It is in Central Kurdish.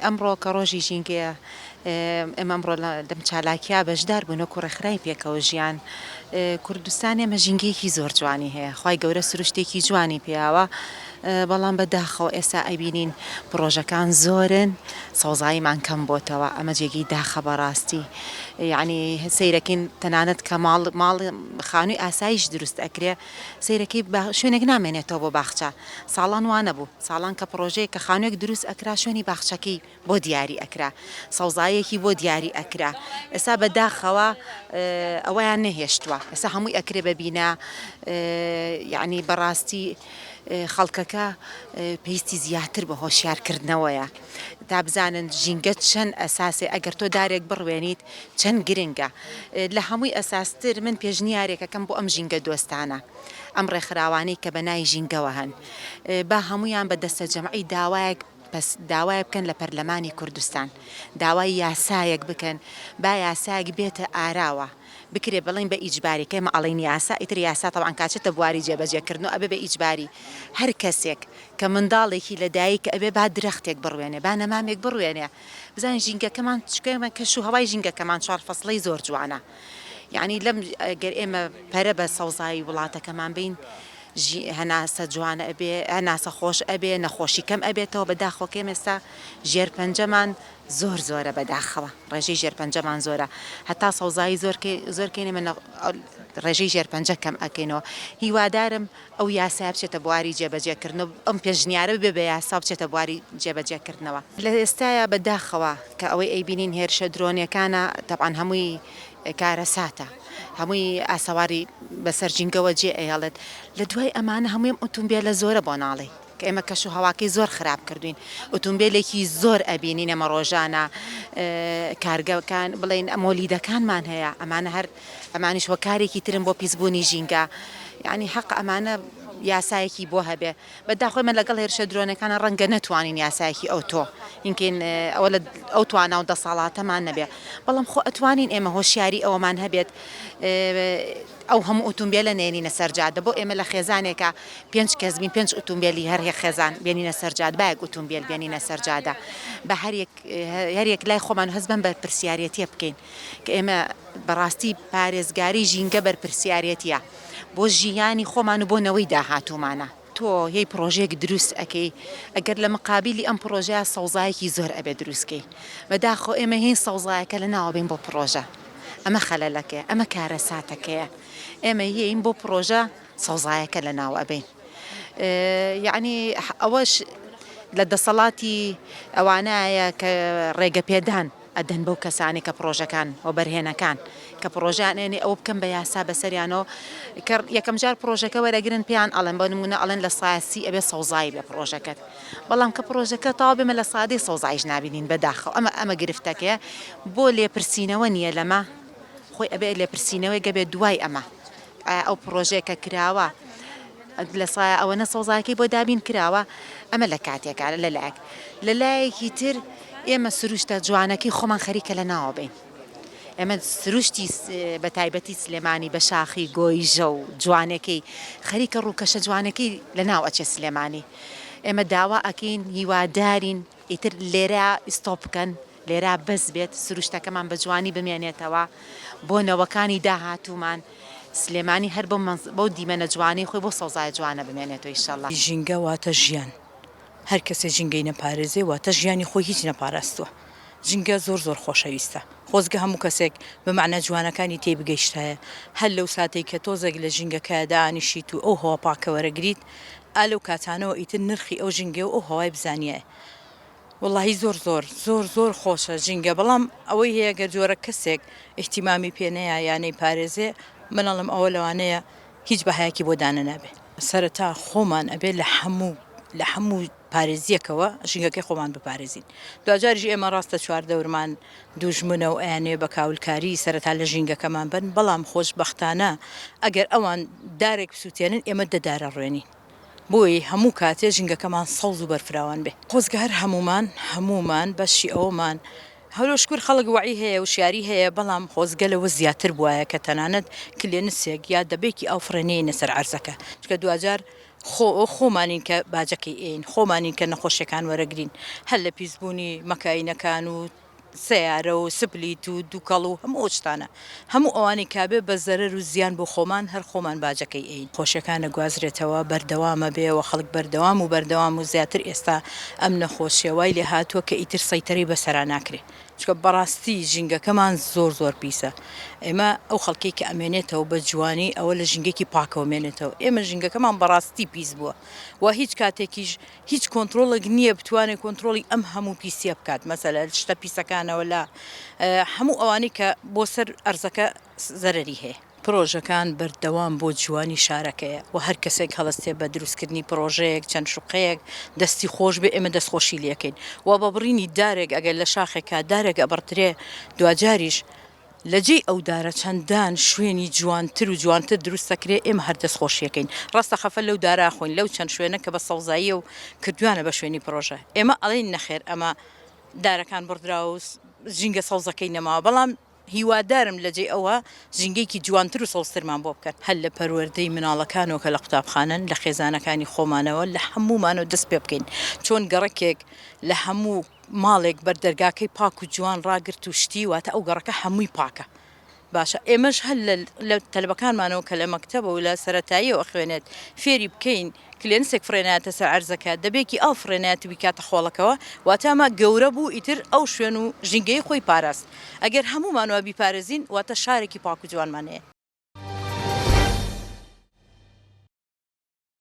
ئەمڕۆ کە ڕۆژی ژینگەیە، ئێمە ئەمڕۆ لەم چالاکییە بەشدار بووین وەکو ڕێکخراوی پێکەوە ژیان. کوردستان ئێمە ژینگەیەکی زۆر جوانی هەیە، خوای گەورە سروشتێکی جوانی پێیاوە، بەڵام بە داخەوە ئێستا ئەبینین پڕۆژەکان زۆرن، سەوزاییمان کەم بۆتەوە، ئەمە جێگەی داخە بەڕاستی. یەعنی سەیرەکەین تەنانەت کە ماڵ ماڵ خانووی ئاسایش دروست ئەکرێ، سەیرەکەی شوێنێک نامێنێتەوە بۆ باخچە، ساڵان وانەبوو. ساڵان کە پڕۆژەیەک کە خانوویەک دروست ئەکرا شوێنی باخچەکەی بۆ دیاری ئەکرا سەوزاییەکی بۆ دیاری ئەکرا ئێستا بە داخەوە ئەوەیان نەهێشتووە ئێستا هەمووی ئەکرێ بە بینا یعنی بەڕاستی خەڵکەکە پێویستی زیاتر بە هۆشیارکردنەوەیە تا بزانن ژینگە چەند ئەساسێ ئەگەر تۆ دارێک بڕوێنیت چەند گرنگە لە هەمووی ئەساستر من پێشنیارێکەکەم بۆ ئەم ژینگە دۆستانە ئەم ڕێکخراوانەی کە بە ناوی ژینگەوە هەن با هەموویان بە دەستەجەمعی داوایەک پەس داوایەک بکەن لە پەرلەمانی کوردستان داوای یاسایەک بکەن با یاسایەک بێتە ئاراوە بکرێ بڵێن بە ئیجباری کە ئێمە ئەڵێین یاسا ئیتر یاسا تەبعەن کاچێتە بواری جێبەجێکردنەوە ئەبێ بە ئیجباری هەر کەسێک کە منداڵێکی لە دایک ئەبێ با درەختێک بڕوێنێ با نەمامێک بڕوێنێ بزانین ژینگەکەمان چونکە ئێمە کەش و هەوای ژینگەکەمان چوار فەسڵەی زۆر جوانە یەعنی لەم گەر ئێمە پەرە بە سەوزایی وڵاتەکەمان بەین ژی هەناسە جوان ئەبێ هەناسە خۆش ئەبێ نەخۆشی کەم ئەبێتەوە بە داخەوە کە ئێمە ئێستا ژێرپەنجەمان زۆر زۆرە بە داخەوە ڕێژەی ژێرپەنجەمان زۆرە هەتا سەوزایی زۆر زۆر کەین ئێمە ڕێژەی ژێرپەنجە کەم ئەکەینەوە هیوادارم ئەو یاسایە بچێتە بواری جێبەجێکردنەوە ئەم پێشنیارە ببێ بە یاسا و بچێتە بواری جێبەجێکردنەوە. لە ئێستایا بە داخەوە کە ئەوەی ئەیبینین هێرشە درۆنیەکانە تەبعەن هەمووی کارەساتە هەمووی ئاسەواری بەسەر ژینگەوە جێ ئەیەڵێت لە دوای ئەمانە هەمووی ئەم ئوتومبێلە زۆرە بۆ ناڵێی کە ئێمە کەش و هەواکەی زۆر خراپ کردوین ئوتومبێلێکی زۆر ئەبینین ئێمە ڕۆژانە کارگەکان بڵێین مۆلیدەکانمان هەیە ئەمانە هەر ئەمانیش هۆکارێکی ترن بۆ پیسبوونی ژینگە یانی حەقە ئەمانە یاسایەکی بۆ هەبێ بەداخۆ ئێمە لەگەڵ هێرشە درۆنەکانە ڕەنگە نەتوانین یاسایەکی ئەوتۆ اینکەین ئەوە لە ئەو توانا و دەسەڵاتەمان نەبێ بەڵام خۆ ئەتوانین ئێمە هۆشیاری ئەوەمان هەبێت ئەو هەموو ئوتومبێلە نێنینە سەر جادە بۆ ئێمە لە خێزانێکە پێنج کەس بین پێنج ئوتومبێلی هەر یەک خێزان بێنینە سەر جاد با یەک ئوتومبێل بێنینە سەر جادە بە هەر یەک هەر یەک لای خۆمان هەست بەم بەرپرسیارێتیە بکەین کە ئێمە بەڕاستی پارێزگاری ژینگە بەرپرسیارێتیە بۆ ژیانی خۆمان و بۆ نەوەی داهاتوومانە. تۆ یەی پڕۆژەیەک دروست ئەکەی ئەگەر لە مقابیلی ئەم پڕۆژەیە سەوزایەکی زۆر ئەبێ دروست کەی بەداخەوە ئێمە هێین سەوزایەکە لە ناوە بەین بۆ پڕۆژە ئەمە خەلەلەکەیە ئەمە کارەساتەکەیە ئێمە یەین بۆ پڕۆژە سەوزایەکە لە ناو ئەبەین یەعنی ئەوەش لە دەسەڵاتی ئەوانایە کە ڕێگە پێدان ئەدەن بەو کەسانەی کە پڕۆژەکان وەبەرهێنەکان کە پڕۆژەیان ئەیەنێ ئەوە بکەن بە یاسا بەسەریانەوە کە یەکەم جار پڕۆژەکە وەرەگرن پێیان ئەڵێن بۆ نمونە ئەڵێن لە ساسی ئەبێ سەوزایی بێ پڕۆژەکەت بەڵام کە پڕۆژەکە تەواو بێمە لە سادەی سەوزایش نابینین بەداخەوە ئەمە ئەمە گرفتەکەیە بۆ لێپرسینەوە نییە لەمە خۆی ئەبێ لێپرسینەوەی گەبێ دوای ئەمە ئایا ئەو پڕۆژەیە کە کراوە لە سایە ئەوەنە سەوزایەکەی بۆ دابین کراوە ئەمە لە کاتێکا لە لایەک لە لایەکی تر ئێمە سروشتە جوانەکەی خۆمان خەریکە لە ناوە بین ئێمە سروشتی بە تایبەتی سلێمانی بە شاخی گۆیژە و جوانەکەی خەریکە ڕووکەشە جوانەکەی لە ناو ئەچێ سلێمانی ئێمە داوا ئەکەین هیوادارین ئیتر لێرە ئیستۆپ بکەن لێرە بەس بێت سروشتەکەمان بە جوانی بمێنێتەوە بۆ نەوەکانی داهاتوومان سلێمانی هەر بەو دیمەنە جوانەی خۆی بۆ سەوزایە جوانە بمێنێتەوە ئیشەڵا. ژینگە واتە ژیان هەر کەسێ ژینگەی نەپارێزێ واتە ژیانی خۆی هیچ نەپاراستوە ژینگە زۆر زۆر خۆشەویستە خۆزگە هەموو کەسێک بە مەعنا جوانەکانی تێی بگەیشتایە هەر لەو ساتەی کە تۆزێک لە ژینگەکە دانیشیت و ئەو هەوا پاکە وەرەگریت ئا لەو کاتانەوە ئیتر نرخی ئەو ژینگە و ئەو هەوای بزانیایە وەڵاهی زۆر زۆر زۆر زۆر خۆشە ژینگە بەڵام ئەوەی هەیە گەر جۆرە کەسێک ئیهتیمامی پێ نەیا یا نەیپارێزێ من ئەڵێم ئەوە لەوانەیە هیچ بەهایەکی بۆ دانەنابێ. سەرەتا خۆمان ئەبێ لە هەموو لە هەموو پارێزیەکەوە ژینگەکەی خۆمان بپارێزین دواجاریش ئێمە ڕاستە چواردەورمان دوژمنە و ئەیانەوێ بە کاولکاری سەرەتا لە ژینگەکەمان بن بەڵام خۆشبەختانە ئەگەر ئەوان دارێک بسوتێنن ئێمە دە دارە ڕوێنین. بۆیە هەموو کاتێ ژینگەکەمان سەوز و بەرفراوان بێ. خۆزگە هەر هەموومان هەموومان بەشی ئەوەمان هەرۆ شکور خەڵک وەعی هەیە وشیاری هەیە بەڵام خۆزگە لەوە زیاتر بوایە کە تەنانەت کلێنسێک یا دەبێکی ئاو فڕێ نەیەینە سەر عەرزەکە چونکە دواجار. خۆ خۆمانین کە باجەکەی ئێین، خۆمانین کە نەخۆشیەکان وەرەگرین هەر لە پیسبوونی مەکاینەکان و سەیارە و سپلیت و دوکەڵ و هەموو ئەو شتانە هەموو ئەوانەی کابێ بە زەرەر و زیان بۆ خۆمان هەر خۆمان باجەکەی ئەین. خۆشیەکان ئەگوازرێتەوە بەردەوامە بێ و خەڵک بەردەوام و بەردەوام و زیاتر ئێستا ئەم نەخۆشیە وای لێ هاتووە کە ئیتر سەیتەرەی بەسەرا ناکرێ چونکە بەڕاستی ژینگەکەمان زۆر زۆر پیسە ئێمە ئەو خەڵکەی کە ئەمێنێتەوە بە جوانی ئەوە لە ژینگەکی پاکەوە مێنێتەوە ئێمە ژینگەکەمان بەڕاستی پیس بووە و هیچ کاتێکیش هیچ کۆنترۆڵێک نییە بتوانێت کۆنترۆڵی ئەم هەموو پیسیە بکات مەسەلە شتە پیسەکانەوە لە هەموو ئەوانەی کە بۆ سەر ئەرزەکە زەرەری هەیە. پرۆژەکان بەردەوام بۆ جوانی شارەکەیە و هەر کەسێک هەڵستێ بە دروستکردنی پرۆژەیەک چەند شوقەیەک دەستی خۆش بێ ئێمە دەستخۆشی لێکەین و بە بڕینی دارێک ئەگەر لە شاخێکا دارێک ئەبڕدرێ دواجاریش لە جێی ئەو دارە چەندان شوێنی جوانتر و جوانتر دروست دەکرێ ئێمە هەر دەست خۆشیەکەین ڕاستە خەفە لەو دارە ئەخۆین لەو چەند شوێنە کە بە سەوزاییە و کردویانە بە شوێنی پرۆژە ئێمە ئەڵێین نەخێر ئەمە دارەکان بڕدراوە و ژینگە سەوزەکەی نەماوە بەڵام هیوادارم لە جێی ئەوە ژینگەیەکی جوانتر و سەوزترمان بۆ بکەن. هەر لە پەروەردەی مناڵەکانەوە کە لە قوتابخانەن، لە خێزانەکانی خۆمانەوە، لە هەموومانەوە دەست پێ بکەین. چۆن گەڕەکێک لە هەموو ماڵێک بەر دەرگاکەی پاک و جوان ڕاگرت و شتی، واتە ئەو گەڕەکە هەمووی پاکە. باشە ئێمەش هەر لە لە تەلەبەکانمانەوە کە لە مەکتەبە و لە سەرەتاییەوە ئەخوێنێت فێری بکەین کلێنسێک فڕێ نایەتە سەر عەرزەکە، دەبێکی ئاو فڕێ نایەت و بیکاتە خۆڵەکەوە، واتە ئەمە گەورە بوو ئیتر ئەو شوێن و ژینگەی خۆی پاراست. ئەگەر هەموومان وا بیپارێزین واتە شارێکی پاک و جوانمان هەیە.